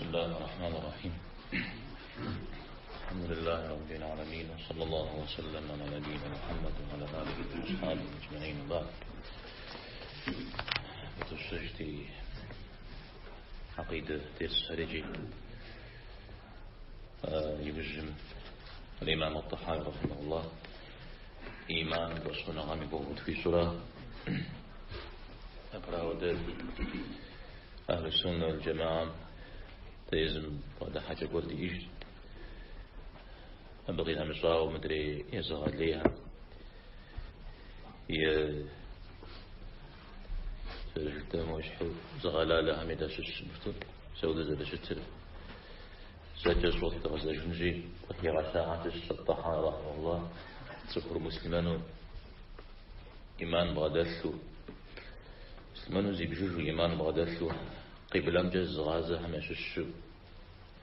الله الرحمن الرحيم. الحمد لله رب العالمين، وصلى الله وسلم على نبينا محمد وعلى آله وأصحابه أجمعين، وبعد. Дытощэжти гьэкъидэ дерсхэриджи иужьым الإمام الطحاوي رحمه الله إيمان фӏэщхъуныгъэм и гугъу къытхуищӏурэ апхуэдэ أهل السنة والجماعة дэ езым бгъэдыхьэкӏэ гуэр диӏэжщ. Абы къинэмыщӏауэ мыдрей езыгъэлейхэм е зэрыжытӏэм ещхьу зыгъэлалэхэми дащыщкъым жытӏэу зэуэ зэрыщытыр зэкӏэ щӏот дгъэзэжынщи, къыхигъэщахэм щыщщ ат-Тӏэхьауи رحمه الله цӏыхур муслъымэну иман бгъэдэлъу, муслъымэну зибжыжу иман бгъэдэлъу къиблэмкӏэ зызыгъазэхэм ящыщу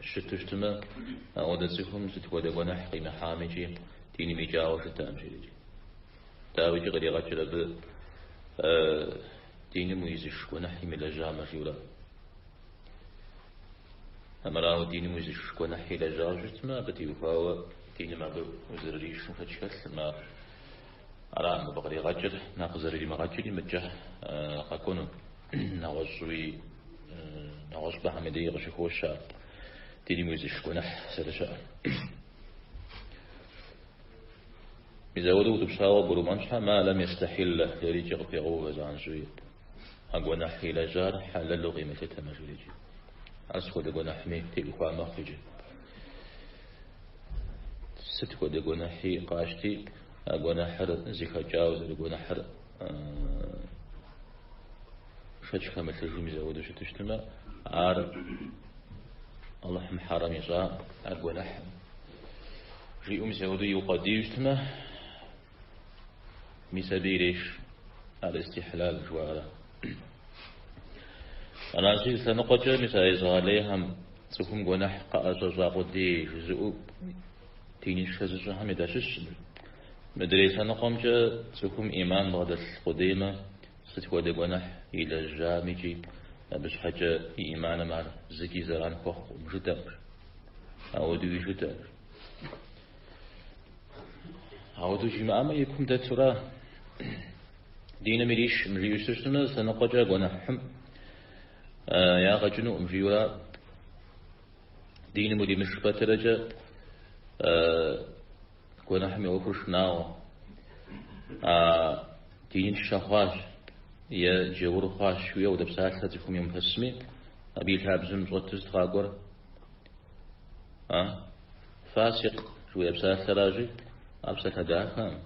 щыту щытмэ, ауэдэ цӏыхум сыт хуэдэ гуэныхь къимыхьамикӏи диным икӏауэ жытӏэкъым жиӏэкӏи. Дауикӏи къригъэкӏыр абы диным уизыш гуэныхь имылэжьамэ жиӏэурэ. Армырауэ диным уизыш гуэныхь илэжьауэ щытмэ, абы теухуауэ диным абы узэрыришым шэч хэлъым. Ара мыбы къригъэкӏыр, нэхъ къызэрыримыгъэкӏри мыдкӏэ къэкӏуэну. Нэгъуэщӏуи, нэгъуэщӏыпӏэхэм и деи къыщыхощ ар диным уизыш гуэныхь зэрыщыӏэр. Мис ауэдэу утӏыпщауэ гурымыӏуэн щхьэ ما لم يستحله жерикӏи къыпегъэувэ занщӏэуи. А гуэныхь илэжьар хьэлэлу къимылъытэмэ жерикӏи. Ар сыт хуэдэ гуэныхьми теухуа мэхъу иджы. Сыт хуэдэ гуэныхьи къащти, а гуэныхьыр зыхэкӏауэ зэрыгуэныхьыр шэч хэмылъыжу мис ауэдэу щыту щытмэ, ар Алыхьым хьэрэм ищӏа ар гуэныхьым. Жиӏэу мис ауэдэу иукъуэдийуэ щытмэ, мис абы иреш ар истихьлал жыхуаӏэр. Аращи, зы лъэныкъуэкӏэ мис а езыгъэлейхэм цӏыхум гуэныхь къыӏэщӏэщӏа къудей жызыӏэу диныншэ зыщӏхэми дащыщкъым. Мыдрей лъэныкъуэмкӏэ цӏыхум ӏиман бгъэдэлъ къудеймэ, сыт хуэдэ гуэныхь илэжьамикӏи, абы щхьэкӏэ и ӏиманым ар зыкӏи зэран хуэхъукъым жытӏэкъым. Ауэдэуи жытӏэкъым. Ауэдэу жимыӏэмэ, и кум дэтура диным иришкъым жиӏэу щытмэ, лъэныкъуэкӏэ гуэныхьым ягъэ кӏынукъым жиӏэура диным уримыш пэтрэкӏэ гуэныхьым и ӏуэхур шынагъуэ. А диныншэ хъуащ е джаур хъуащ жиӏэу ауэдэ псалъэ цӏыхум йумыпэсми, абы и лъабжьэм щӏэту сыт къакӏуэр? А фасикъ жыхуиӏэ псалъэращи, ар псалъэ дахэкъым.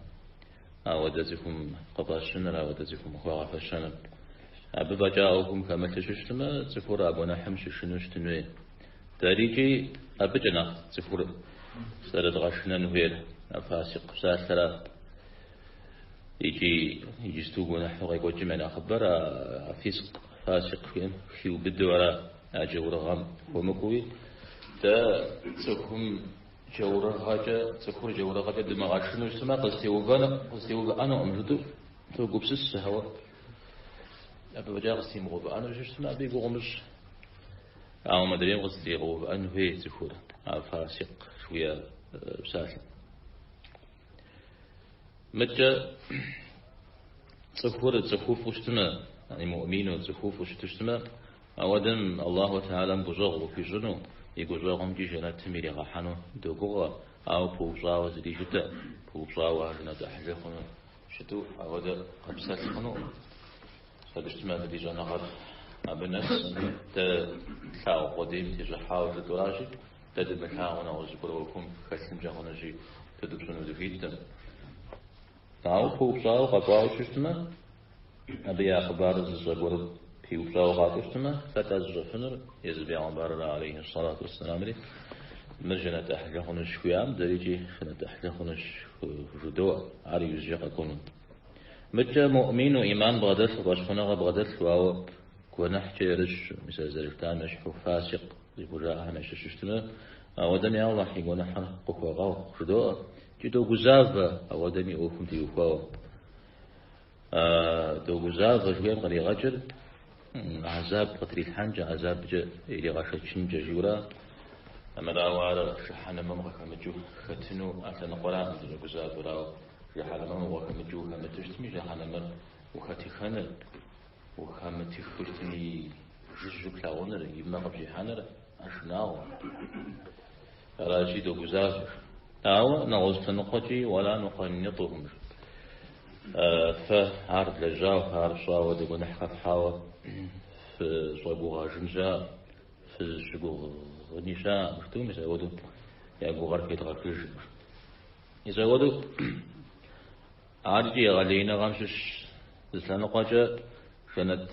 Ауэдэ цӏыхум къыфӏащыныр, ауэдэ цӏыхум хуагъэфэщэныр. Абы фӏэкӏа ӏуэхум хэмылъу щыщытмэ, цӏыхур а гуэныхьым щышынэу щытын хуей. Дэрикӏи абыкӏэ нэхъ цӏыхур зэрыдгъэшынэн хуейр а фасикъ псалъэра. Икӏи иджысту гуэныхьу къекӏуэкӏым я нэхъыбэр а фискъ, фасикъ жиӏэм хиубыдэу ара а джаурыгъэм хуэмыкӏуэуи. Дэ цӏыхум джаурыгъэкӏэ, цӏыхур джаурыгъэкӏэ дымыгъэшынэу щытмэ, къызэтеувыӏэнукъым жытӏэу догупсыс, ауэ абы фӏэкӏа къызэтемыгъэувыӏэну щытмэ, абы и гугъу умыщӏ. Ауэ мыдрейм къызэтригъэувыӏэн хуей цӏыхур, а фасикъ жыхуиӏэ псалъэм. Мыдкӏэ цӏыхур цӏыхуфӏу щытмэ, яни муӏмину цӏыхуфӏу щыту щытмэ, ауэдэм Аллаху Тэхьэлам гущӏэгъу къыхуищӏыну, и гущӏэгъумкӏи жэнэтым иригъэхьэну догугъэ, ауэ пыупщӏауэ зыри жытӏэкъым, пыупщӏауэ ар жэнэт ӏыхьлы хъуну щыту ауэдэ къэпсэлъ хъунукъым. Абы щытмэ, абы ди щӏэныгъэр абы нэскъым, дэ тлъагъу къудейм тещӏыхьауэ жытӏуращи, дэ дымылъагъуу нэгъуэщӏ зыгуэр ӏуэхум хэлъынкӏэ хъунущи, дытӏупщӏыну дыхуиткъым. Ауэ пыупщӏауэ къэкӏуауэ щытмэ, абы я хъыбарыр зыщӏэ гуэр пиупщӏауэ къакӏуэу щытмэ, хэт ар зыщӏэфынур? Езы бегъымбарыр алейхи сэлату уэсселамри мыр жэнэт ӏыхьлы хъунущ жыхуиӏам, дэрикӏи жэнэт ӏыхьлы хъунущ жыдоӏэ, ар иужькӏэ къэкӏуэну. Мыдкӏэ муӏмину ӏиман бгъэдэлъу, фӏэщхъуныгъэ бгъэдэлъу, ауэ гуэныхькӏэ ерыщу, мис а зэрыжытӏам ещхьу фасикъ зыхужаӏэхэм ящыщу щытмэ, ауэдэм я Аллахь и гуэныхьыр къыхуэгъэгъу жыдоӏэ, икӏи догузавэ ауэдэм и ӏуэхум теухуауэ. Догузавэ жыхуиӏэм къригъэкӏыр. Гьэзаб къытрилъхьэнкӏэ, гьэзабкӏэ иригъэшэчынкӏэ жиӏэурэ, армырауэ ар жыхьэнэмэм къыхэмыкӏыу хэтыну а лъэныкъуэракъым зыщӏэгузавэр, ауэ жыхьэнэмэм укъыхэмыкӏыу ухэмыту щытми, жыхьэнэмэр ухэтыхэныр, ухэмытыхыу щытми, жыжьэу плъагъуныр, и мэ къыпщӏихьэныр ар шынагъуэ. Аращи, догузавэ. Ауэ нэгъуэщӏ лъэныкъуэкӏи уэла нукъэннитӏухум. Фэ ар влэжьауэ, фэ ар фщӏауэ, апхуэдэ гуэныхь къэфхьауэ фыщӏэгугъэжын щыӏэкъым, фызыщыгугъыни щыӏэкъым, жытӏэу мис апхуэдэу я гугъэр хедгъэхыжкъым. Мис апхуэдэу Адэкӏи егъэлеиныгъэм щыщ зы лъэныкъуэкӏэ жэнэт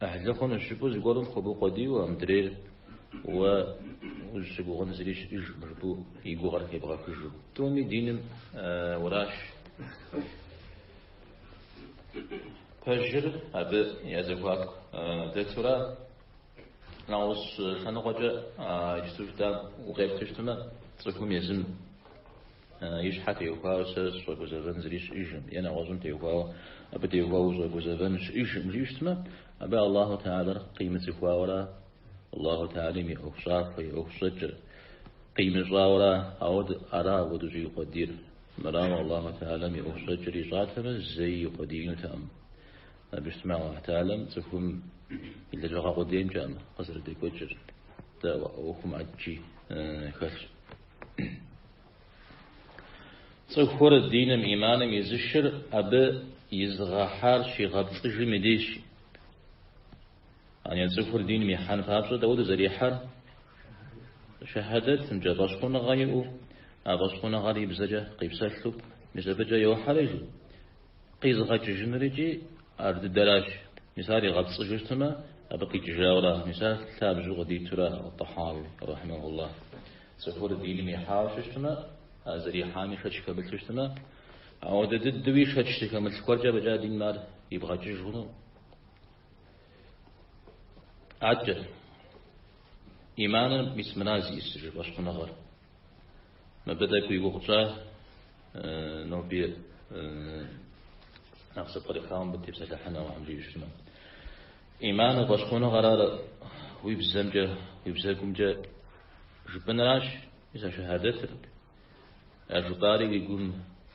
ӏыхьлы хъунущ жыпӏэу зыгуэрым хуэбукъуэдийуэ, мыдрейр уэ узыщыгугъын зыри щыӏэжкъым жыпӏэу и гугъэр хебгъэхыжу. Тӏуми диным ураш. Пэжыр абы я зэхуаку дэтура. Нэгъуэщӏ лъэныкъуэкӏэ иджыпсту жытӏам укъеплъу щытмэ, цӏыхум езым И щхьэ теухуауэ сэ сыщӏэгузэвэн зыри щыӏэжкъым, е нэгъуэщӏым теухуауэ абы теухуауэ ущӏэгузэвэн щыӏэжкъым жиӏэу щытмэ, абы Аллаху Тэхьэлэр къимыцӏыхуауэра, Аллаху Тэхьэлэм и ӏуэхущӏафэ, и ӏуэхущӏэкӏэр къимыщӏауэра, ауэ ара апхуэдэу щӏиукъуэдийр. Мырауэ Аллаху Тэхьэлэм и ӏуэхущӏэкӏэр ищӏатэмэ, зэи иукъуэдиинутэкъым. Абы щытмэ, Аллаху Тэхьэлэм цӏыхум и лэжьыгъэ къудеймкӏэкъым къызэрыдекӏуэкӏыр, дэ ӏуэхум ӏэджи хэлъщ. Цӏыхур диным, иманым изышыр абы изыгъэхьар щигъэпцӏыжым и дежщ. Ане цӏыхур диным ихьэн папщӏэ дауэдэу зэрихьэр? Шэхьадэтымкӏэ фӏэщхъуныгъэ иӏэу, а фӏэщхъуныгъэр и бзэкӏэ къипсэлъу, мис абыкӏэ йохьэри, жи. Къизыгъэкӏыжынур икӏи ар дыдэращ. Мис ар игъэпцӏыжу щытмэ, абы къикӏыжауэра. Мис ар лъабжьэу къыдитура Тӏэхьауи, рахьимэхуллах. Цӏыхур диным ихьауэ щытмэ, а зэрихьами шэч хэмылъу щытмэ, ауэдэ дыдэуи шэч зыхэмылъ гуэркӏэ фӏэкӏа диным ар ибгъэкӏыж хъуну. Адэкӏэ, иманыр мис мыра зиӏысыр, жи фӏэщхъуныгъэр. Мыбы тӏэкӏу и гугъу тщӏа ноби нэхъ зэпкърыхауэ мыбы тепсэлъыхьын Алыхьым жиӏэу щытмэ. Иманыр фӏэщхъуныгъэр ар уи бзэмкӏэ, уи бзэгумкӏэ жыпӏэныращ, мис а шэхьадэтыр. А жыпӏари уи гум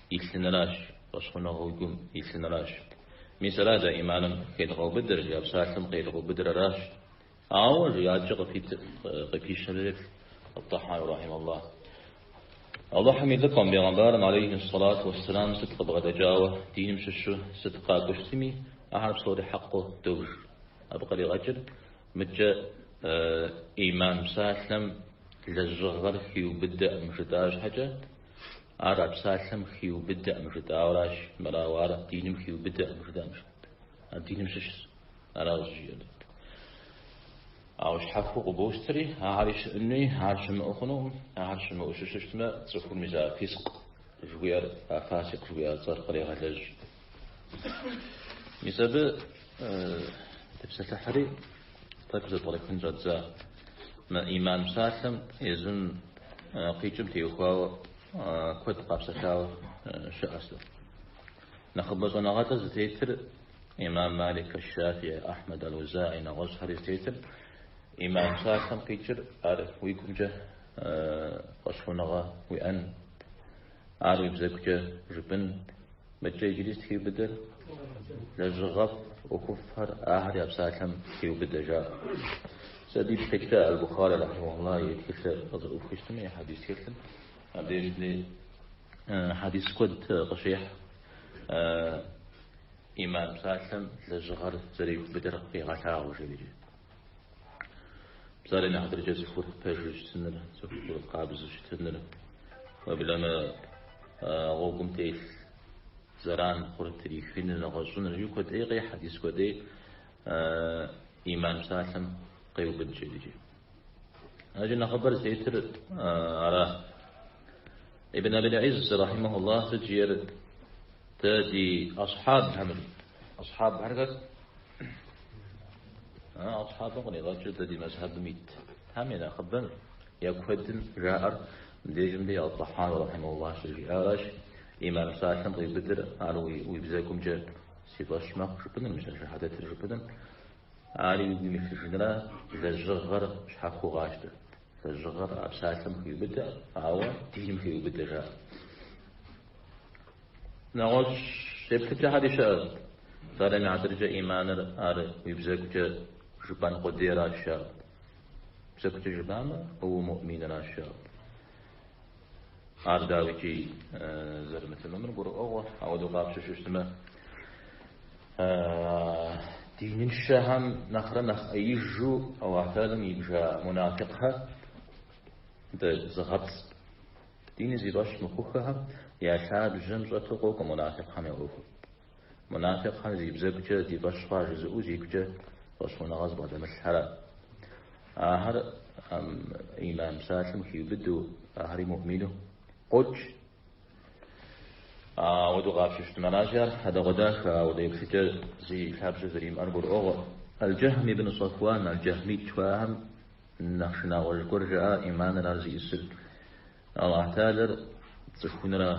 илъыныращ, фӏэщхъуныгъэ уи гум илъыныращ. Мис ара дэ иманым хедгъэубыдыр, жи а псалъэм къедгъэубыдыр аращ. Ауэ, жи, адэкӏэ къыпищэм еплъ, Ат-Тӏэхьауи рахьимэхуллах. Алыхьым и лӏыкӏуэм, бегъымбарым алейхи сэлату уэсселам сыт къыбгъэдэкӏауэ диным щыщу сыт къакӏуэу щытми, ахэр псори хьэкъыу добж. Абы къригъэкӏыр мыдкӏэ иман псалъэм лэжьыгъэр хиубыдэкъым жытӏа щхьэкӏэ, ар а псалъэм хиубыдэкъым жытӏауэращ, мырауэ ар диным хиубыдэкъым жытӏэкъым. Ар диным щыщщ. Аращ жиӏэр. Ауэ щхьэхуэу къыбощтэри, ахэри щыӏэнуи, ахэр щымыӏэу хъунукъым. Ахэр щымыӏэу щыщу щытмэ, цӏыхум мис а фискъ жыхуиӏэр, а фасикъ жыхуиӏэ цӏэр кърегъэлэжь. Мис абы тепсэлъыхьри, тӏэкӏу зэпкърыхын щӏэддза. Мы иман псалъэм езым къикӏым теухуауэ куэд къапсэлъауэ щыӏэщ. Нэхъыбэ щӏэныгъэлӏыр зытетыр Имам Малик, Аш-Шафии, Ахьмэд, Аль-Аузаи, нэгъуэщӏхэри зытетыр иман псалъэм къикӏыр ар уи гумкӏэ фӏэщхъуныгъэ уиӏэн, ар уи бзэгукӏэ жыпӏэн, мыдкӏэ иджыри сыт хиубыдэр? Лэжьыгъэфӏ, ӏуэхуфӏхэр ахэр я псалъэм хиубыдэ жаӏэ. Сэ ди тхылъкӏэ Аль-Бухари рахьимэхуллах и тхылъыр къызэӏупхыу щытмэ, и хьэдис тхылъым, абдежми хьэдис куэд къыщехь. Иман псалъэм лэжьыгъэр зэриубыдыр къигъэлъагъуэ жери. Псалъэм и хьэтыркӏэ цӏыхур пэжу щытыныр, цӏыхур къабзэу щытыныр, уеблэмэ гъуэгум телъ зэран хъур трихыныр, нэгъуэщӏыныр, жи куэдей къехь, хьэдис куэдей иман псалъэм къеубыд жери. Аджы нэхъыбэр зытетыр ара. Ибн Абил Изз рахьимэхуллах сыт жиӏэр дэ ди асхьабхэм, асхьабхэр хэт? Асхьабым къригъэкӏыр дэ ди мэзхьэбым ит. Тхьэм и нэхъыбэм я куэдым жаӏэр мыбдежым дей Ат-Тӏэхьауи рахьимэхуллах щыжиӏаращ, иман псалъэм къиубыдыр ар уи бзэгумкӏэ си фӏэщ мэхъу жыпӏэныр, мис а шэхьадэтыр жыпӏэныр. Ари уи гум илъыжынра, лэжьыгъэр щхьэхуэу къащтэ. Лэжьыгъэр а псалъэм хиубыдэ, ауэ диным хеубыдэ жаӏэ. Нэгъуэщӏ еплъыкӏэхэри щыӏэщ. Псалъэм и хьэтыркӏэ ӏиманыр ар уи бзэгукӏэ жыпӏэн къудейращ жаӏэ. Бзэгукӏэ жыпӏамэ, уэ умуӏминращ жаӏэ. Ар дауикӏи зэрымытэмэмыр гурыӏуэгъуэ, ауэдэу къапщтэу щытмэ, диныншэхэм нэхърэ нэхъ ӏеижу Аллахь Тэхьэлам ибжа мунафикъхэр дэ зыгъэпцӏ. Диныр зи фӏэщ мыхъухэхэм я лъабжьэм щӏэту къокӏуэ мунафикъхэм я ӏуэхур. Мунафикъхэр зи бзэгукӏэ ди фӏэщ хъуа жызыӏэу зигукӏэ фӏэщхъуныгъэ зыбгъэдэмылъхэрэ. Ахэр ӏиман псалъэм хиубыдэу, ахэри муӏмину къокӏ. Ауэдэу къапщтэу щытмэ, аращи ар хьэдэгъуэдахэ, ауэдэ еплъыкӏэ зи лъабжьэ зэримыӏэр гурыӏуэгъуэ. Аль-Джэхм ибн Сафуан, аль-Джэхмит жыхуаӏэхэм нэхъ шынагъуэж гуэр жаӏа ӏиманыр ар зиӏысыр. Аллахь Тэхьэлэр пцӏыхунра,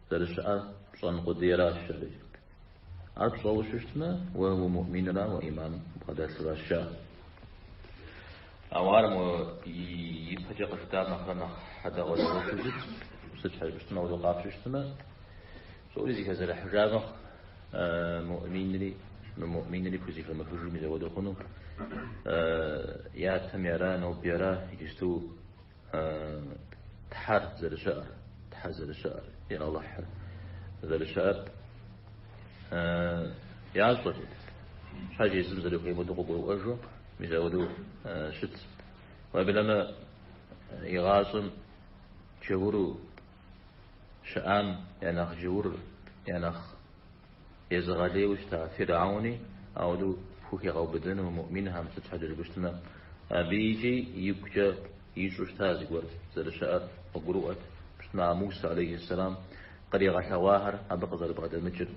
зэрыщыӏэр пщӏэн къудейращ, жари. Ар пщӏэуэ щыщытмэ, уэ умуӏминра, уэ ӏиман бгъэдэлъращ, жаӏэ. Ауэ ар мо ипэкӏэ къыжытӏам нэхърэ нэхъ хьэдэгъуэдэгъуэшу щытщ, сыт щхьэкӏэ жыпӏэмэ, ауэдэу къапщтэу щытмэ, псори зэхэзэрыхьыжа мэхъу, муӏминри, мымуӏминри пхузэхэмыхыжу мис ауэдэу хъуну. Япэм ара, ноби ара, иджысту Тхьэр зэрыщыӏэр, Тхьэр зэрыщыӏэр, е Алыхьыр зэрыщыӏэр ящӏэр. Щхьэж езым зэрыхуейм хуэдэу къыгурыӏуэжу, мис ауэдэу щыт. Уеблэмэ, игъащӏэм джауру щыӏам я нэхъ джаур, я нэхъ езыгъэлейуэ щыта Фирауни ауэдэу пхухегъэубыдэну муӏминхэм, сыт щхьэкӏэ жыпӏэу щытмэ, абы икӏи игукӏэ ищӏу щыта зыгуэр зэрыщыӏэр къыгурыӏуэт. Пщтымэ, а Мусэ алейхи сэлам къригъэлъэгъуахэр абы къызэрыбгъэдэмыкӏыр,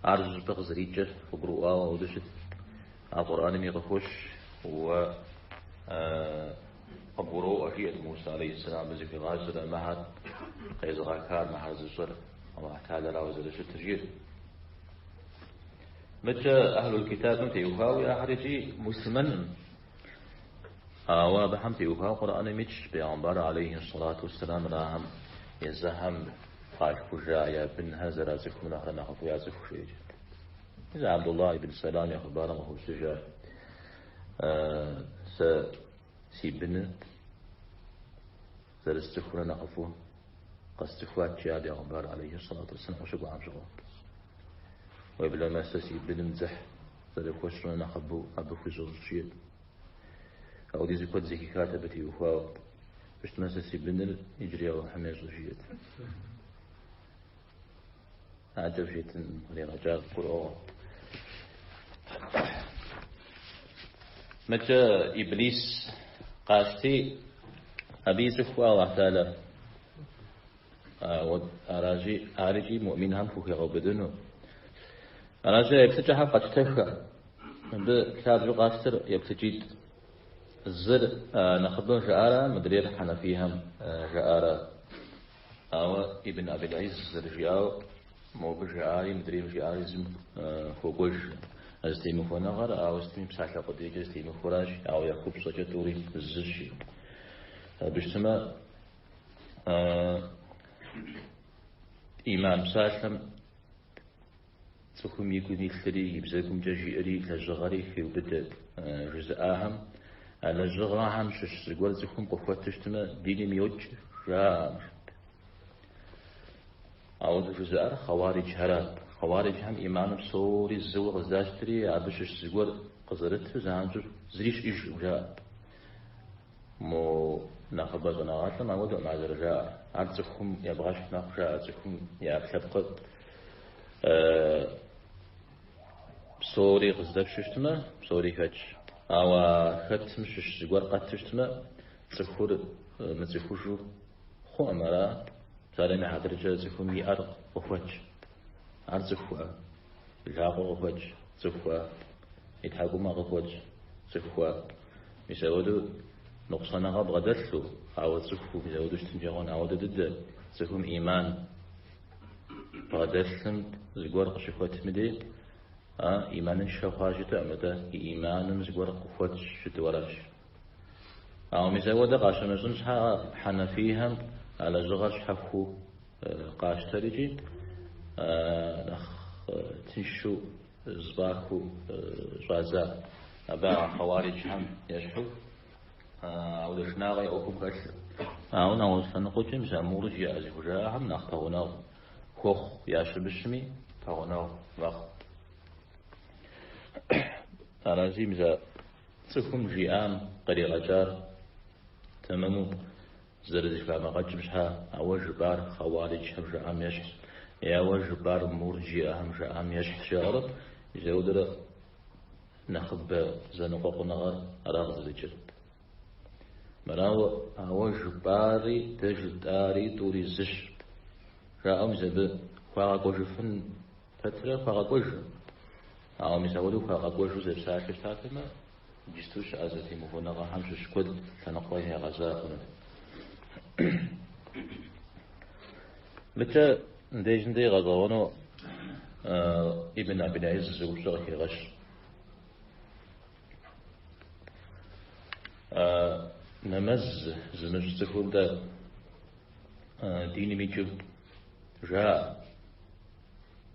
ар зыщӏыпӏэ къызэрикӏыр къыгурыӏуауэ ауэдэу щыт. А Къурӏэнми къыхощ, уэ къыбгуроӏуэ, жиӏэт Мусэ алейхи сэлам абы зыхуигъазэрэ, мыхэр къезыгъэхар, мыхэр зыщӏэр Аллахь Тэхьэлэрауэ зэрыщытыр, жиӏэт. Мыдкӏэ Ахьлул Китабым теухуауи ахэр икӏи муслъымэнкъым. Ауэ абыхэм теухуауэ Къурӏэным итщ Бегъымбар алейхи сэлату уэсселамыр ахэм езыхэм къалъхужа я бынхэр зэрацӏыхум нэхърэ нэхъыфӏу яцӏыху жеӏэкӏэ. Мис Абдуллах ибн Сэлам и хъыбарым къыхощыж ар. Сэ си быныр зэрысцӏыхурэ нэхъыфӏу къэсцӏыхуат, жиӏа Бегъымбар алейхи сэлату уэсселам къыщыкӏуам щыгъуэ. Уеблэмэ сэ си быным дзыхь зэрыхуэсщӏрэ нэхъыбэу абы хузощӏ, жиӏэт. Апхуэдизу куэд зэхихат абы теухуауэ. Щытмэ, сэ си быныр иджыри Алыхьым ещӏэ, жиӏэт. Адэу шейтӏан къригъэкӏар гурыӏуэгъуэ. Мыдкӏэ Иблис къащти, абы ицӏыху Аллахь Тэхьэлэр. Аращи, ар икӏи муӏминхэм пхухегъэубыдэну. Аращи, а еплъыкӏэхэр къэтщтэххэ. Мыбы лъабжьэу къащтэр еплъыкӏитӏ. Зыр нэхъыбэм жаӏара, мыдрейр хьэнафийхэм жаӏара. Ауэ Ибн Абил Изз зэрыжиӏауэ, мобы жаӏари, мыдрейм жиӏари зым хуокӏуэж. Зэтемыхуэныгъэр, ауэ сытми псалъэ къудейкӏэ зэтемыхуэращ, ауэ я купщӏэкӏэ тӏури зыщи. Абы щытмэ, ӏиман псалъэм цӏыхум и гум илъри, и бзэгумкӏэ жиӏэри, лэжьыгъэри хеубыдэ жызыӏахэм, а лэжьыгъэхэм щыщ зыгуэр цӏыхум къыхуэту щытмэ, диным йокӏ, жаӏэ. Ауэдэу жызыӏэр хъэуариджхэрат. Хъэуариджхэм ӏиману псори зыуэ къыздащтри, абы щыщ зыгуэр къызэрыту занщӏэу зыри щыӏэжкъым, жаӏэ. Мо нэхъыбэ щӏэныгъэлӏым ауэдэукъым ар зэрыжаӏэр. Ар цӏыхум ебгъэщхь мэхъу, жаӏэ, цӏыхум и ӏэпкълъэпкъыр псори къыздэпщу щытмэ, псори хэтщ. Ауэ а хэтым щыщ зыгуэр къэту щытмэ, цӏыхур мыцӏыхужу хъуӏым, ара? Псалъэм и хьэтыркӏэ цӏыхум и ӏэр къыхуэтщ. Ар цӏыхуӏэ? Лъакъуэ къыхуэтщ, цӏыхуӏэ? И тхьэкӏумэ къыхуэтщ, цӏыхуӏэ? Мис ауэдэу ныкъусаныгъэ бгъэдэлъу, ауэ цӏыхуу мис ауэдэу щытынкӏэ хъун, ауэдэ дыдэ цӏыхум ӏиман бгъэдэлъым зыгуэр къыщыхуэтми дей, Иманыншэ хъуа жытӏэкъым, атӏэ и иманым зыгуэр къыхуэтщ жытӏэу аращ. Ауэ мис ауэдэ къащымыщӏын щхьэ хьэнэфийхэм а лэжьыгъэр щхьэхуэу къащтэр икӏи нэхъ тыншу зэфӏахыу щӏадза. Абы а хъэуариджхэм ещхьу ауэдэ шынагъэ я ӏуэхум хэлъ. Ауэ нэгъуэщӏ лъэныкъуэкӏэ мис а мурджиӏэ зыхужаӏэхэм нэхъ пэгъунэгъу хуэхъу ящымыщми пэгъунэгъу мэхъу. Аращи, мис а цӏыхум жиӏам къригъэкӏар тэмэму зэрызэхамыгъэкӏым щхьа, а уэ жыпӏар хъэуариджхэм жаӏам ещхьщ, е а уэ жыпӏар мурджиӏэхэм жаӏам ещхьщ жаӏэурэ, мис ауэдэрэ нэхъыбэ зэныкъуэкъуныгъэр ара къызэрыкӏыр. Мырауэ, а уэ жыпӏари дэ жытӏари тӏури зыщ. Жаӏэу мис абы хуагъэкӏуэжыфын пэтрэ хуагъэкӏуэжкъым. Ауэ мис ауэдэу хуагъэкӏуэжу зэпсалъэу щытатэмэ, иджысту щыӏэ зэтемыхуэныгъэхэм щыщ куэд лъэныкъуэ егъэза хъунут. Мыкӏэ мыбдежым дей гъэщӏэгъуэну Ибн Абил Изз зы упщӏэ къыхегъэщ. Нэмэз зымыщӏ цӏыхум дэ диным икӏыу жаӏэ.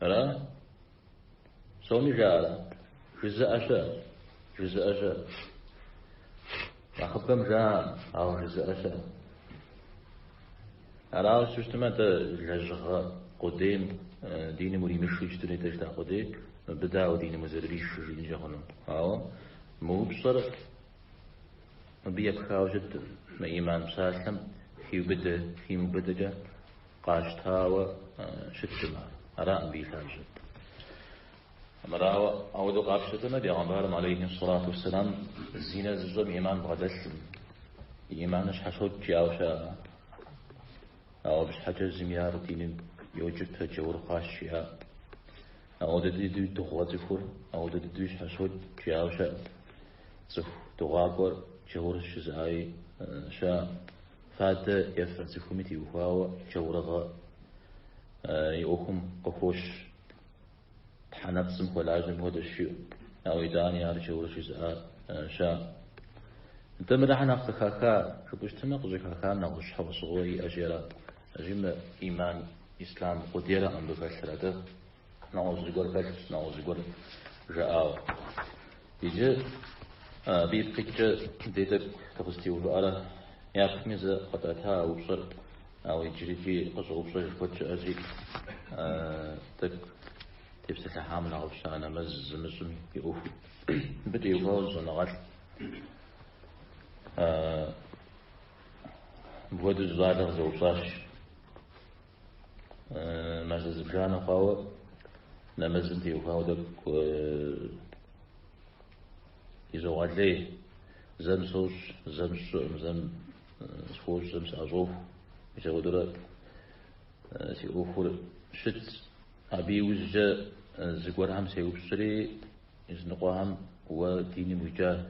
Ара? Псоми жаӏэрэ? Жызыӏэ щыӏэ? Жызыӏэ щыӏэ? Нэхъыбэм жаӏэ, ауэ жызыӏэ щыӏэ? Арауэ щытмэ, дэ лэжьыгъэ къудейм диным уримышу иджыту нетӏэ жытӏа къудей, мыбы дауэ диным узэрыришыр жиӏэнкӏэ хъуну. Ауэ мы упщӏэр мыбы епхауэ щыткъым, мы иман псалъэм хиубыдэ, химыубыдэкӏэ къащтауэ щыткъым ар. Араӏым мыбы и лъабжьэр. Мырауэ, ауэдэу къапщтэмэ, бегъымбарым алейхи сэлату уэсселам зинэ зыщӏэм иман бгъэдэлъым, иманыр щхьэщокӏ жиӏауэ щыӏэ. Ауэ абы щхьэкӏэ зыми ар диным йокӏыпэ джаур хъуащ жиӏа. Ауэдэ дыдэу дыгъуэ цӏыхур, ауэдэ дыдэу щхьэщокӏ жиӏауэ щыӏэ. Цӏыху дыгъуакӏуэр джаур жызыӏаи щыӏэ. Фадэ ефэ цӏыхуми теухуауэ джаурыгъэ и ӏуэхум къыхощ. Тхьэ нэпцӏым хуэлажьэм хуэдэщ жиӏэу. Ауэ итӏани ар джаур жызыӏа щыӏэ. Нтӏэ мырахьэ нэхъ къыхаха жыпӏэу щытмэ, къыщӏыхахам нэгъуэщӏ щхьэусыгъуэ иӏэщи ара. Икӏи мы иман ислъам къудейрэкъым мыбы хэлъыр, атӏэ нэгъуэщӏ зыгуэр хэлъщ, нэгъуэщӏ зыгуэр жаӏауэ. Иджы абы ипкъ иткӏэ дэ тӏэкӏу дыкъызэтеувыӏэрэ япэми зэ къэтӏэта а упщӏэр, ауэ иджырикӏи къыщӏэупщӏэж куэд щыӏэщи, тӏэкӏу тепсэлъыхьам нэхъыфӏщ а нэмэз зымыщӏым и ӏуэхум. Мыбы теухуауэ зы щӏэныгъэлӏ мыпхуэдэу зы щӏалэ къызэупщӏащ. Мазэ зыбжанэ хъуауэ нэмэзым теухуауэ тӏэкӏу изогъэлей. Зэм сощӏ, зэм сщӏыӏым, зэм схуощӏ, зэм сӏэщӏоху. Мис апхуэдэурэ си ӏуэхур щытщ. Абы иужькӏэ зыгуэрхэм сеупщӏри, языныкъуэхэм уэ диным уикӏа,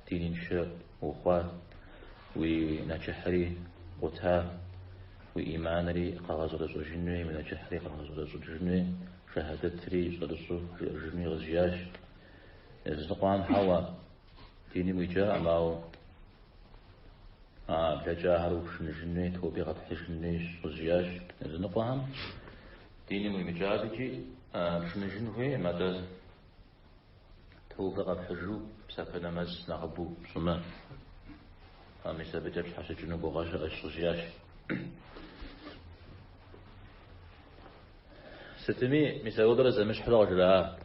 диныншэ ухъуа, уи нэчыхьри къута, уи иманри къэгъэщӏэрэщӏэжын хуей, уи нэчыхьри къэгъэщӏэрэщӏэжын хуей, шэхьадэтри щӏэрыщӏэу жыӏэжын хуей къызжиӏащ. Языныкъуэхэм хьэуэ, диным уикӏаӏым, ауэ а блэкӏахэр упшыныжын хуей, тоби къэпхьыжын хуейщ къызжиӏащ. Языныкъуэхэм диным уимыкӏа икӏи пшыныжын хуейкъым, атӏэ Тобэ къэпхьыжу псапэ нэмэз нэхъыбэу пщӏымэ, мис абыкӏэ пщхьэщыкӏыну гугъэ щыӏэщ къызжиӏащ. Сытми, мис апхуэдэрэ зэмыщхьурэ къыжраӏа.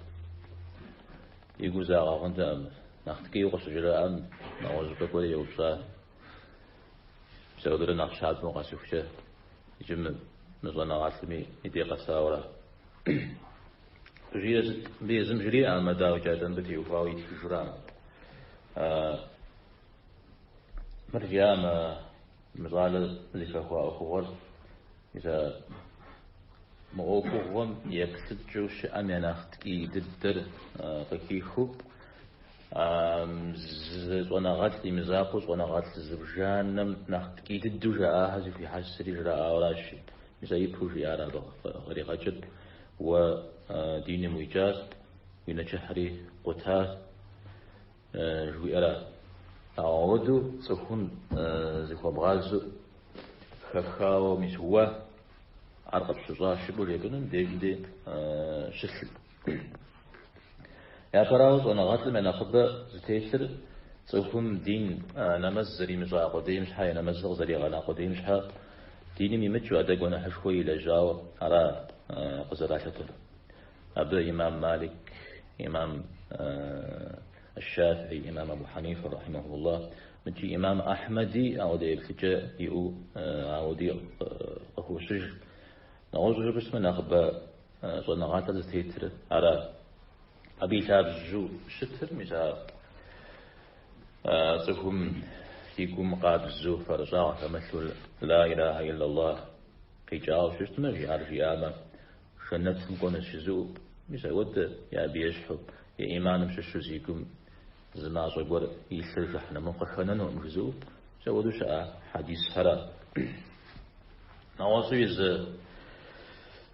И гур загъэ хъунтэкъым. Нэхъ ткӏийуэ къыщыжраӏам нэгъуэщӏыпӏэ кӏуэри еупщӏа. Мис апхуэдэрэ нэхъ щабэу къэсыхукӏэ иджы мы щӏэныгъэлӏми и дей къэсауэра. Жиӏэр сыт? Мыбы езым жриӏэкъым, дауикӏ, атӏэ мыбы теухуауэ итхыжра. Мыр жиӏа мы щӏалэр зыхэхуа ӏуэхугъуэр, мис а мы ӏуэхугъуэм еплъыкӏэу щыӏэм я нэхъ ткӏий дыдэр къыхихыу, зы щӏэныгъэлӏ и мызакъуэу щӏэныгъэлӏ зыбжанэм нэхъ ткӏий дыдэу жаӏахэр зэхуихьэсри жраӏауэращ. Мис а ипэу жиӏар абы къригъэкӏыр уэ диным уикӏащ. уи нэчыхьри къута жыхуиӏэра. Ауэдэу цӏыхум зыхуэбгъазэу хэхауэ мис уэ ар къыпщыщӏащ жыпӏэу жепӏэным дежым де щылъым. Япэрауэ, щӏэныгъэлӏым я нэхъыбэ зытелъыр цӏыхум дин нэмэз зэримыщӏа къудейм щхьэ, е нэмэзыр къызэригъэна къудейм щхьэ диным имыкӏыу, атӏэ гуэныхьышхуэ илэжьауэ ара къызэралъытэр. Абы имам Малик, имам Шафи, имам Абу Хьэнифэ рахьимахуллах, мыкӏи имам Ахьмэди ауэдэ еплъыкӏэ иӏэу ауэди къыхощыж. Нэгъуэщӏу жыпӏэу щытмэ, нэхъыбэ щӏэныгъэлӏыр зытетыр ара. Абы и лъабжьэу щытыр, мис а цӏыхум и гум къабзэу фэрыщӏагъ хэмылъу ла илахьэ иллаллах къикӏауэ щытмэ, ар жиӏамэ, жэнэтым кӏуэнущ жызыӏэу, мис ауэдэ е абы ещхьу, е иманым щыщу зи гум зы мащӏэ гуэр илъыр жыхьнэмэм къыхэнэнукъым жызыӏэу, мис ауэдэу щыӏэ хьэдисхэра. Нэгъуэщӏуи зы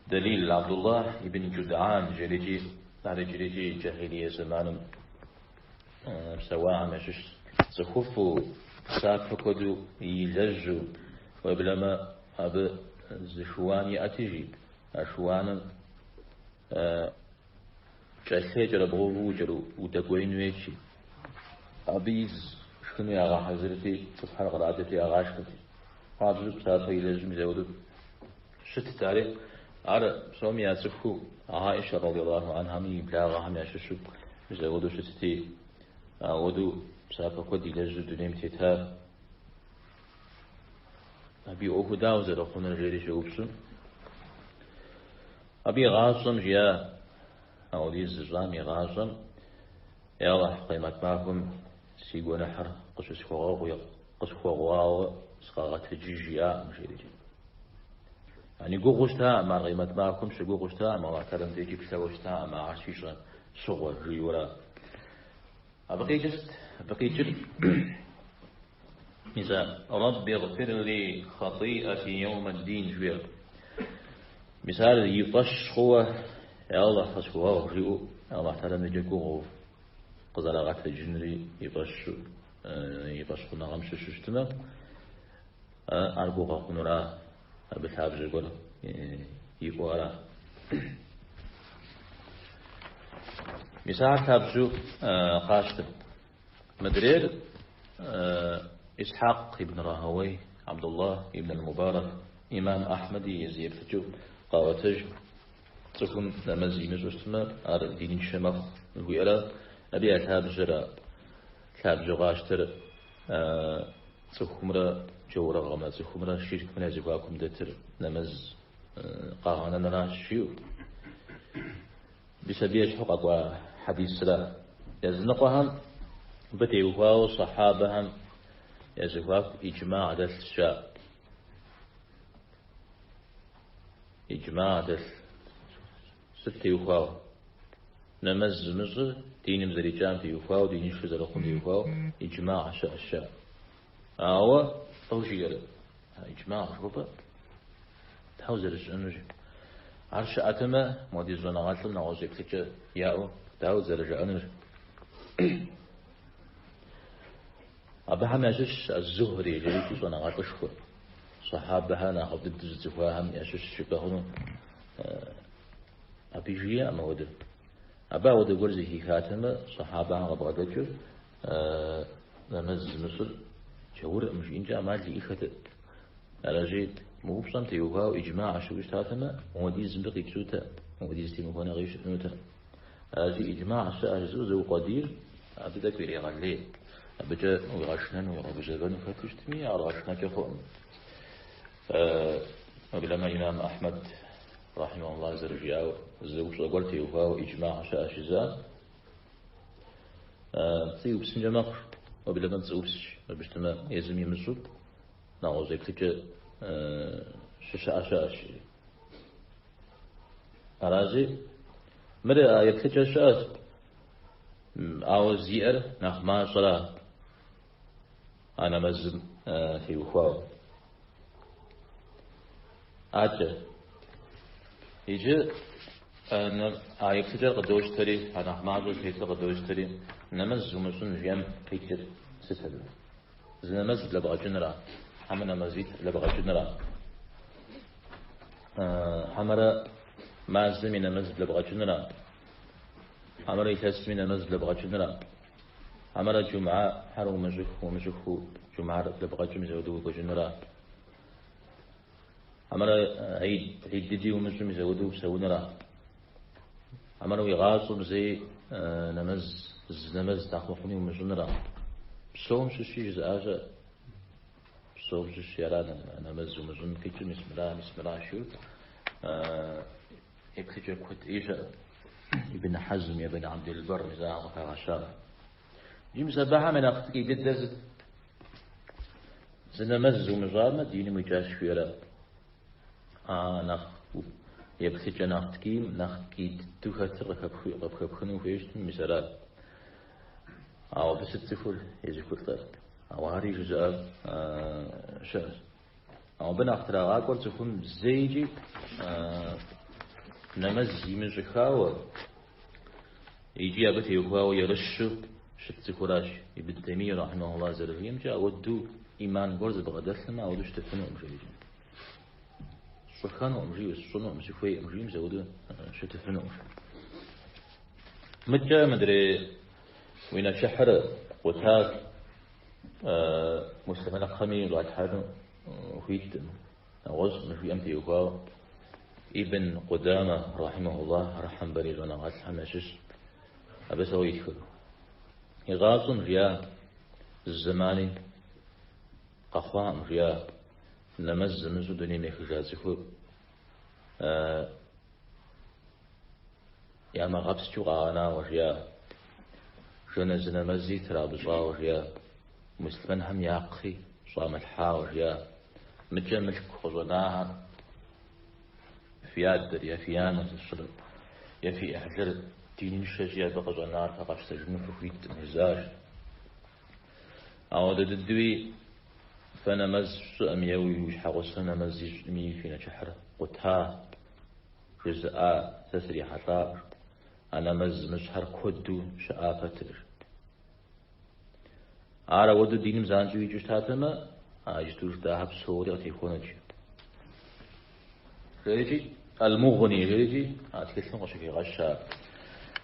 дэлил Абдуллах ибн Джудӏан жерикӏи, ар иджырикӏи джахилие зэманым псэуахэм ящыщ цӏыхуфӏу, псапэ куэду илэжьу, уеблэмэ абы зы шыуан иӏэти, жи, а шыуаным кӏэлъей кӏэрыбгъэувэу удэкӏуеин хуейт, жи. Абы из шхыну ягъэхьэзырти, цӏыхухэр къратырти ягъашхэрти. Хуабжьу псапэ илэжьым зэуэду щытт ари. Ар псоми яцӏыхуу, Аишэ радиаллаху анхьами и благъэхэм ящыщу зэуэду щытти, ауэду псапэ куэд илэжьу дунейм тета. Абы и ӏуэху дауэ зэрыхъунур жери щеупщӏым. Абы и гъащӏэм жиӏа, ауэдиз зыщӏам и гъащӏэм, Я Алыхь, къемэт махуэм си гуэныхьыр къыщысхуэгъэгъу, къысхуэгъуауэ сыкъэгъэтэджыж жиӏакъым, жери. Яни гугъэу щытакъым, ар къемэт махуэм щыгугъыу щытакъым, Алыхь Тэхьэлам дежи плъэуэ щытакъым, ахэр щищӏэ щыгъуэ, жиӏэурэ. Абы къикӏыр сыт? Абы къикӏыр мис а Рабби гъфир ли хатиӏати йома дин жиӏэр. Мис ар и фӏэщ хъууэ, Я Алыхь, къысхуэгъэгъу жиӏэу, Алыхь Тэхьэлам дежкӏэ гугъэу къызэрагъэтэджынри и фӏэщу, и фӏэщхъуныгъэм щыщу щытмэ, ар гугъэ хъунура, абы лъабжьэ гуэр иӏэу ара. Мис ар лъабжьэу къащтэ. Мыдрейр Исхьакъ ибн Рахауей, Абдуллах ибн аль-Мубарак, имам Ахьмэди и зы еплъыкӏэу къаӏуэтэж. Цӏыхум нэмэз имыщӏу щытмэ, ар диныншэ мэхъу жыхуиӏэра, абы я лъабжьэра, лъабжьэу къащтэр цӏыхумрэ джаурыгъэмрэ, цӏыхумрэ ширкымрэ я зэхуакум дэтыр нэмэз къагъэнэныращ жиӏэу. Мис абы ещхьу къэкӏуа хьэдисра. Языныкъуэхэм абы теухуауэ сахьабэхэм я зэхуаку иджмагъ дэлъщ жаӏэ. Иджмагъ дэлъ. Сыт теухуауэ? Нэмэз зымыщӏыр диным зэрикӏам теухуауэ, диныншэ зэрыхъум теухуауэ иджмагъ щыӏэщ жаӏэ. Ауэ лӏо жиӏэрэ? Иджмагъ жыхуэпӏэр дауэ зэрыщыӏэнур? Ар щыӏэтэмэ, модей щӏэныгъэлӏым нэгъуэщӏ еплъыкӏэ яӏэу дауэ зэрыжаӏэнур? Абыхэм ящыщщ Аз-Зухри жерикӏи щӏэныгъэлӏышхуэ. Сахьабэхэр нэхъыфӏ дыдэу зыцӏыхуахэм ящыщщ жыпӏэ хъуну. Абы жиӏэкъым ауэдэ. Абы ауэдэ гуэр зэхихатэмэ, сахьабэхэм къабгъэдэкӏыу нэмэз зымыщӏыр джауркъым жиӏэнкӏэ ӏэмал иӏэххэтэкъым. Аращи, мы упщӏэм теухуауэ иджмагъ щыӏэу щытатэмэ, мыуэдиз мыбы къипщӏутэкъым, мыуэдиз темыхуэныгъи щыӏэнутэкъым. Аращи, иджмагъ щыӏэ жызыӏэу зыукъуэдийр абы тӏэкӏу ирегъэлей. Абыкӏэ уигъэшынэну, уигъэгузэвэну хэту щытми, ар гъэшынэкӏэ хъуӏым. Уеблэмэ имам Ахьмэд рахьимахуллах зэрыжиӏауэ, зы упщӏэ гуэр теухуауэ иджмагъ щыӏэщ жызыӏэм, пцӏы иупсынкӏэ мэхъу, уеблэмэ пцӏыупсщ, абы щытмэ езым имыщӏу нэгъуэщӏ еплъыкӏэ щыщыӏэ щыӏэщ. Аращи, мыр а еплъыкӏэ щыӏэщ, ауэ зиӏэр нэхъ мащӏэра а нэмэзым теухуауэ. Акӏэ. Иджы А еплъыкӏэр къыдощтэри, а нэхъ мащӏэу зытетыр къыдощтэри, нэмэз умыщӏын жиӏэм къикӏыр сыт абы? Зы нэмэз блэбгъэкӏыныра? Хьэмэ нэмэзитӏ блэбгъэкӏыныра? Хьэмэрэ мазэм и нэмэз блэбгъэкӏыныра? Хьэмэрэ илъэсым и нэмэз блэбгъэкӏыныра? Хьэмэрэ джумгьэхэр умыщӏыху, умыщӏыху джумгьэр блэбгъэкӏым мис ауэдэу укӏуэжыныра? Хьэмэрэ гьид, гьид дыди умыщӏым мис ауэдэу упсэуныра? Хьэмэрэ уи гъащӏэм зэи нэмэз, зы нэмэз нэхъ мыхъуми умыщӏыныра? Псом щыщи жызыӏа щыӏэ. Псом щыщи ара нэмэз умыщӏын къикӏыр мис мыра, мис мыра жиӏэу еплъыкӏэ куэд ӏей щыӏэ. Ибн Хьэзм, Ибн Абдул-Барр мис ахэр къыхагъэща. Иджы мис абыхэм я нэхъ ткӏий дыдэр сыт? Зы нэмэз умыщӏамэ, диным уикӏащ жиӏэра? А нэхъ еплъыкӏэ нэхъ ткӏийм, нэхъ ткӏий дыдэу хэтыр къыпхэпхыну хуейуэ щытмэ, мис ара. Ауэ абы сыт цӏыхур езыхулӏэр? Ауэ ари жызыӏэ щыӏэщ. Ауэ абы нэхъ трагъакӏуэр цӏыхум зэикӏи нэмэз имыщӏыхауэ икӏи абы теухуауэ ерыщу щыт цӏыхуращ. Ибн Таймийя рахьимэхуллах зэрыжиӏэмкӏэ, ауэдэу иман гуэр зыбгъэдэлъмэ, ауэдэу щытыфынукъым жиӏэкӏэ. Сщӏыхэнукъым жиӏэу, сщӏынукъым, сыхуейкъым жиӏэу, мис ауэдэу щытыфынукъым. Мыдкӏэ мыдрей уи нэчыхьыр къутащ. Муслъымэныкхъэми ущӏалъхьэну хуиткъым. Нэгъуэщӏ мы жиӏэм теухуауэ Ибн Къудамэ, рахьимэхуллах, ар хьэмбэли щӏэныгъэлӏхэм ящыщ. Абы сэ итхыр. Игъащӏэм жиӏа зы зэмани къэхъуакъым жиӏа нэмэз зымыщӏу дунейм ехыжа цӏыхур Ямыгъэпскӏыу къагъэнауэ жиӏа, жэназы нэмэзи трамыщӏауэ жиӏа, муслъымэнхэм я кхъи щӏамылъхьауэ жиӏа, мыкӏэ мылъку къыщӏэнахэр фи адэр е фи анэр зыщыр е фи ӏыхьлыр диныншэщи абы къыщӏэнар фэ къэфщтэжыну фыхуиткъым жызыӏащ. Ауэдэ дыдэуи фэ нэмэз фщӏыӏым е уи щхьэгъусэм нэмэз ищӏми фи нэчыхьыр къута. Жызыӏа сэ срихьэлӏакъым, а нэмэз зымыщӏхэр куэду щыӏа пэтрэ. Ар ауэдэу диным занщӏэу икӏыу щытатэмэ, а иджыту жытӏахэр псори къытехуэнут. Жерикӏи, Аль-Мугъни жерикӏи а тхылъым къыщыхигъэща.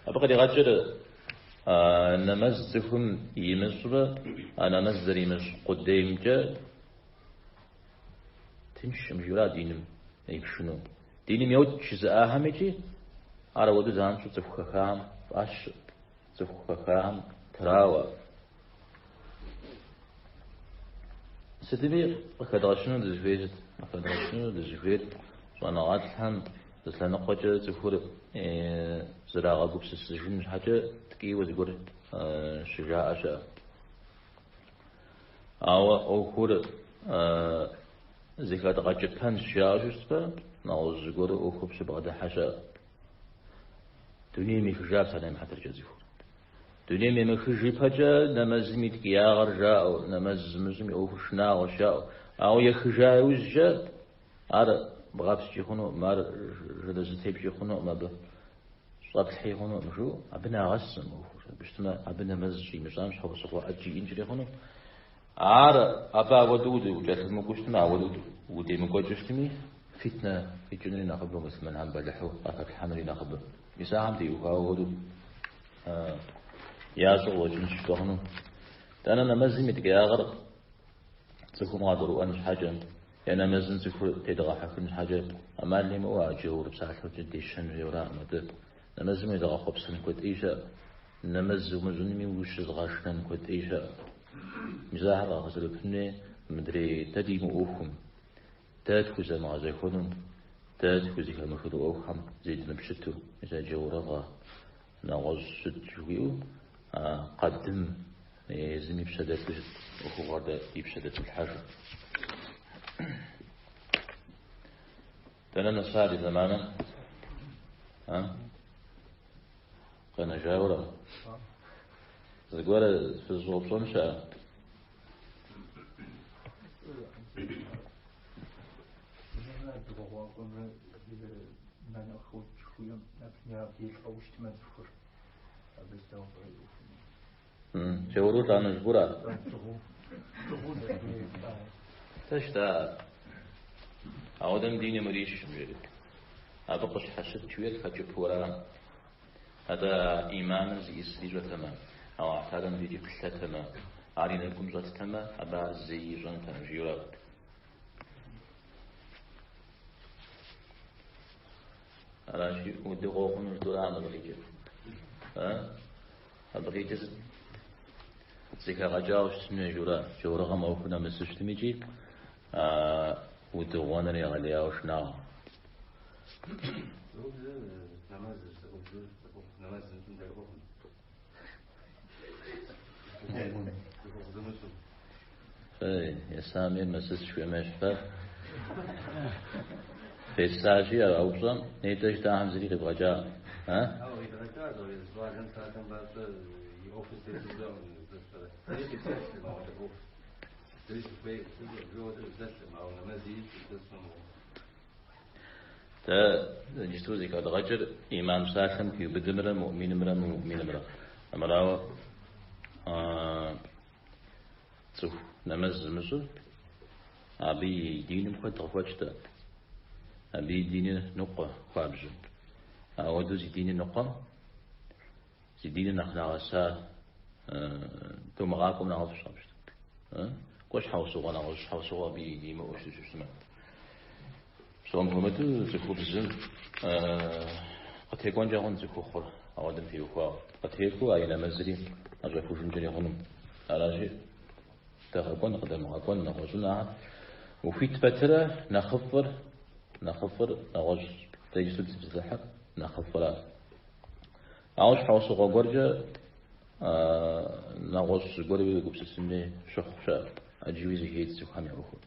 Абы къригъэкӏыр нэмэз цӏыхум имыщӏрэ, а нэмэз зэримыщӏ къудеймкӏэ тыншкъым жиӏэра диным ипшыну. Диным йокӏ жызыӏахэм икӏи ар ауэдэу занщӏэу цӏыху хэхахэм фӏащ, цӏыху хэхахэм трауэ. Сытми къыхэдгъэщыну дызыхуейр сыт? Къыхэдгъэщыну дызыхуейр щӏэныгъэлӏхэм зы лъэныкъуэкӏэ цӏыхур зрагъэгупсысыжын щхьэкӏэ ткӏийуэ зыгуэр щыжаӏэ щыӏэ. Ауэ ӏуэхур зэхэдгъэкӏыпэнщ жаӏэу щытмэ, нэгъуэщӏ зыгуэру ӏуэхур щыбгъэдыхьэ щыӏэ. Дунейм ехыжа псалъэм и хьэтыркӏэ цӏыхур. Дунейм емыхыж ипэкӏэ нэмэзым и ткӏиягъэр жаӏэу, нэмэз зымыщӏым и ӏуэхур шынагъуэщ жаӏэу. Ауэ ехыжа иужькӏэ ар бгъэпскӏи хъунукъым, ар жэназы тепщӏи хъунукъым абы. Щӏэплъхьи хъунукъым жыӏэу, абы нагъэсым ӏуэхур. Абы щытмэ, абы нэмэз щӏимыщӏам щхьэусыгъуэ ӏэджи иӏэнкӏэри хъуну. Ар абы ауэдэу укӏэлъымыкӏуэу щытмэ, ауэдэу удемыкӏуэкӏыу щытми, фитнэ къикӏынури нэхъыбэ, муслъымэнхэм бэлыхьу къахэплъхьэнури нэхъыбэ. Мис ахэм теухуауэ хуэдэу ящӏэу къыщӏэкӏынщ жыпӏэ хъуну. Итӏанэ нэмэзым и ткӏиягъыр цӏыхум къагурыӏуэн щхьэкӏэ, е нэмэзым цӏыхур тедгъэхьэхын щхьэкӏэ ӏэмал имыӏэу а джаур псалъэкӏэ дещэн хуейуэраӏым атӏэ. Нэмэзым уезыгъэхъуэпсэн куэд ӏей щыӏэ, нэмэз умыщӏынми ущызыгъэшынэн куэд ӏей щыӏэ. Мис ахэр къагъэсэбэпын хуей мыдрей дэ ди мыӏуэхум, дэ тхузэмыгъэзэхуэнум, дэ тхузэхэмыхыну ӏуэхухэм зедмыпщыту, мис а джаурыгъэ, нэгъуэщӏ сыт жыхуиӏэу, а къадым езым и пщэ дэлъу щыт ӏуэхугъуэр дэ ди пщэ дэдмылъхьэжу. Дэнэ нэса ди зэманыр? А? Къэнэжауэрэ? Зыгуэр фызыщӏэупщӏэн щыӏэ? ӏиманым къыхокӏ жыхуиӏэм абы я деж лӏэу щытмэ цӏыхур, абы дауэ пӏэрэ и ӏуэхум? Джауру лӏэну жыпӏэра? Щӏыгъуу, щӏыгъуу зэрыдунейм лӏа. Пэжт ар. Ауэдэм диным урищкъым, жери. Абы къыщхьэщыт жыхуиӏэр хэкӏыпэу ара? Атӏэ а ӏиманыр зиӏысыр ищӏэтэмэ, Аллахь Тэхьэлам дежи плъэтэмэ, ар и нэгум щӏэттэмэ, абы ар зэи ищӏэнтэкъым, жиӏэу ара? Аращи, удыгъуэ хъуну жытӏэуракъым абы къикӏыр. Абы къикӏыр зэхэгъэкӏауэ щытын хуей жыпӏэурэ, джаурыгъэм ӏуэхур нэмысу щытым икӏи удыгъуэныр егъэлеяуэ шынагъуэ. Есами мэсыс жыхуиӏэм ещхьэ. Фесащи а упщӏэм нетӏэ жытӏахэм зыри къибгъэкӏа. Дэ иджысту зэхэдгъэкӏыр ӏиман псалъэм хиубыдымрэ муӏминымрэ мымуӏминымрэ. Армырауэ цӏыху нэмэз зымыщӏыр абы и диным куэд къыхуэкӏтэ. Абы и диныр ныкъуэ хуабжьу. Ауэдэу зи диныр ныкъуэм, зи диныр нэхъ нагъэса томыгъакӏуэм нэгъуэщӏ къапщтэ. Кӏуэ щхьэусыгъуэ нэгъуэщӏ щхьэусыгъуэ абы имыӏэу щытмэ. Псом хуэмыдэу цӏыхубзым къытекӏуэнкӏэ хъун цӏыхухъур ауэдэм теухуауэ. Къытекӏуэу а и нэмэзри ӏэщӏэхужынкӏэри хъуну. Аращи, дэгъэкӏуэн, къыдэмыгъэкӏуэн, нэгъуэщӏын ахэр. Ухуит пэтрэ нэхъыфӏыр, нэхъыфӏыр нэгъуэщӏ. Дэ иджысту дызытепсэлъыхьыр нэхъыфӏыра. Ауэ щхьэусыгъуэ гуэркӏэ нэгъуэщӏ зыгуэрми уегупсысынми щыхъу щыӏэ. ӏэджэуи зэхедз цӏыхухэм я ӏуэхур.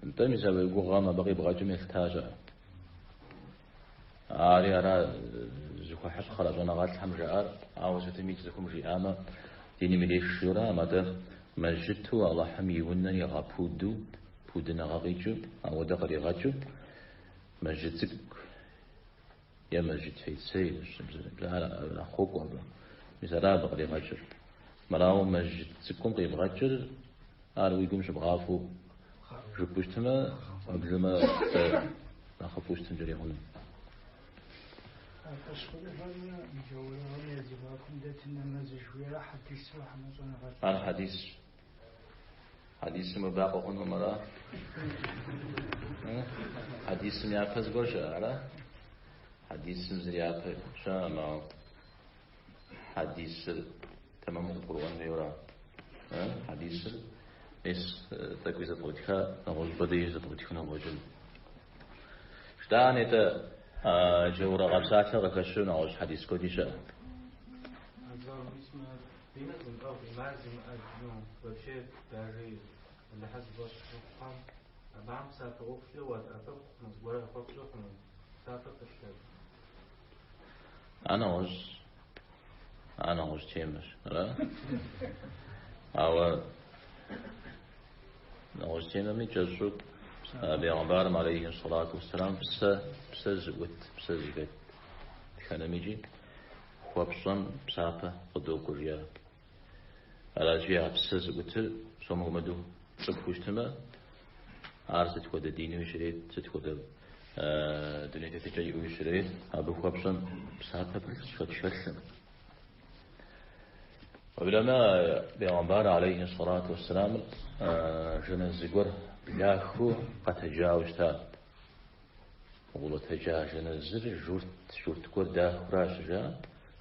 Нтӏэ, мис а уи гугъэм абы къибгъэкӏым елъытащ ар. Ари ара зыхуэхьыпхъэр а щӏэныгъэлӏхэм жаӏар, ауэ сытми цӏыхум жиӏамэ, диным иреш жиӏэуракъым, атӏэ мэжджыту Алыхьым и унэр игъэпуду, пудыныгъэ къикӏыу, ауэдэ къригъэкӏыу, мэжджыт цӏыкӏу е мэжджыт фейцей, ар нэхъ хуокӏуэ абы. Мис ара абы къригъэкӏыр. Мырауэ мэжджыт цӏыкӏум къибгъэкӏыр, ар уи гум щыбгъафӏэу жыпӏэу щытмэ, уеблэмэ нэхъыфӏу щытынкӏэри хъуну. Фӏэщхъуныгъэмрэ джаурыгъэмрэ я зэхуакум дэтыр нэмэз жыхуиӏэр хьэдису хьэмэ щӏэныгъэлӏ? Ар хьэдисщ. Хьэдисым уебакъуэ хъунукъым, ара? Хьэдисым япэ зыгуэр щыӏэ, ара? Хьэдисым зыри япэ щыӏэкъым, ауэ хьэдисыр тэмэму къыбгурыӏуэн хуейуэра? Хьэдисыр мис тӏэкӏуи зэпкърытха, нэгъуэщӏыпӏэ деж зэпкърытхыну къыщӏэкӏын. Жытӏа нетӏэ джаурыгъэ псалъэр къыхэщу нэгъуэщӏ хьэдис куэди щыӏэ. Диныр зымыӏыгъ, иман зимыӏэ, ну, вообще даже Алыхьыр зи фӏэщ мыхъухэм, абыхэм псапэ ӏуэхукӏэ уадэӏэпыкъу хъуну, зыгуэр яхуэпщӏэ хъуну, псапэ пылъ абы. Ар нэгъуэщӏ, ар нэгъуэщӏ темэщ, ара? Ауэ нэгъуэщӏ темэми кӏэщӏу бегъымбарым алейхи сэлату уэсселам псэ, псэ зыӏут, псэ зыхэт дэтхэнэми икӏи хуэпщӏэм псапэ къыдокӏуэ жиӏа. Аращи, а псэ зыӏутыр псом хуэмыдэу цӏыхуу щытмэ, ар сыт хуэдэ динуи щрет, сыт хуэдэ дуней тетыкӏэ иӏэуи щрет, абы хуэпщӏэм псапэ пылъщ, шэч хэлъым. Уеблэмэ, бегъымбар алейхи сэлату уэсселамыр жэназы гуэр блахыу къэтэджауэ щыта. Къытэджа жэназыр журт, журт гуэр дахуращ жа,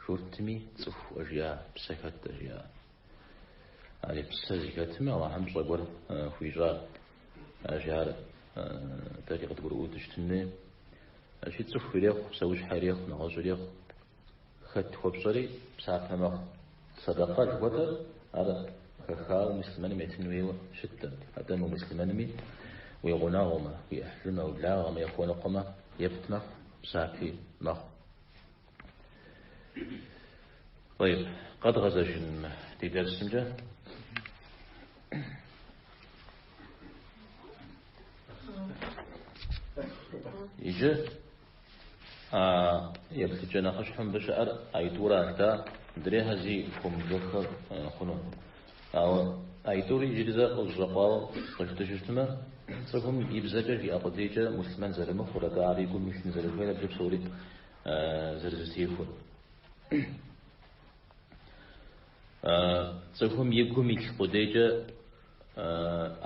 журтми цӏыхуӏэ жиӏа, псэ хэтӏэ жиӏа. Ари псэ зыхэтми Аллахьым пщӏэ гуэр хуищӏа. Аращи ар дэри къыдгурыӏуэу дыщытын хуей. Аращи цӏыху ирехъу, псэущхьэ ирехъу, нэгъуэщӏ ирехъу. Хэт хуэпщӏэри псапэ мэхъу. Сэдэкъэ жыхуэтӏэр ар хэхауэ муслъымэным етын хуейуэ щыткъым. Атӏэ мымуслъымэнми уи гъунэгъумэ, уи ӏыхьлымэ, уи благъэмэ яхуэныкъуэмэ, епт мэхъу, псапи мэхъу. طيب, къэдгъэзэжын ди дерсымкӏэ. Иджы а еплъыкӏэ нэхъыщхьэу мыбы щыӏэр аитӏура жытӏа, мыдрейхэр зи хыумыбжэххэ хъуну. Ауэ аитӏури иджыри зэ къызэщӏэкъуауэ къыжытӏэу щытмэ, цӏыхум и бзэкӏэ жиӏэ къудейкӏэ муслъымэн зэрымыхъур, атӏэ ар и гум илъын зэрыхуейр абыкӏэ псори зэрызэтехуэр. Цӏыхум и гум илъ къудейкӏэ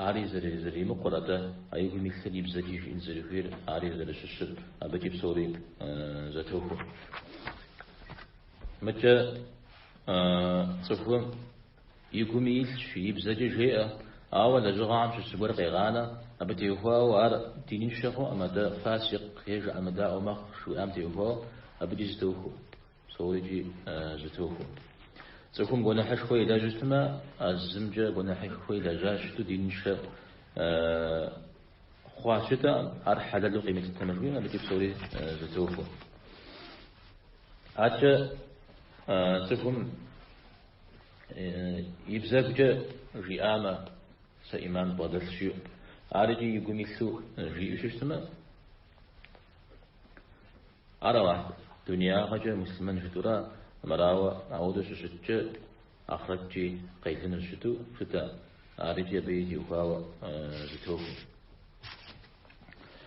ари зэримыкъур, атӏэ а и гум илъыр и бзэкӏи жиӏэн зэрыхуейр, ари зэрыщыщыр, абыкӏи псори зэтохуэ. Мыкӏэ цӏыхум и гуми илъщ, и бзэкӏи жеӏэ, ауэ лэжьыгъэхэм щыщ зыгуэр къегъанэ, абы теухуауэ ар диныншэ хъуӏым, атӏэ фасикъ е жыӏэмыдаӏуэ мэхъу жиӏам теухуауэ абыкӏи зэтохуэ. Псорикӏи зэтохуэ. Цӏыхум гуэныхьышхуэ илэжьу щытмэ, а зымкӏэ гуэныхьышхуэ илэжьащ щыту диныншэ хъуащ жытӏэкъым, ар хьэлэлу къимылъытэмэ жыхуиӏэм абыкӏи псори зэтохуэ. Адэкӏэ цӏыхум и бзэгукӏэ жиӏамэ, сэ ӏиман збгъэдэлъщ жиӏэу, ар икӏи и гум илъу жиӏэу щытмэ, Ар Алыхь дунеягъэкӏэ муслъымэн жытӏэурэ мырауэ ауэдэу щыщыткӏэ ахърэткӏи къелынущ жытӏэу жытӏэ, ар икӏи абы теухуауэ зэтохуэ.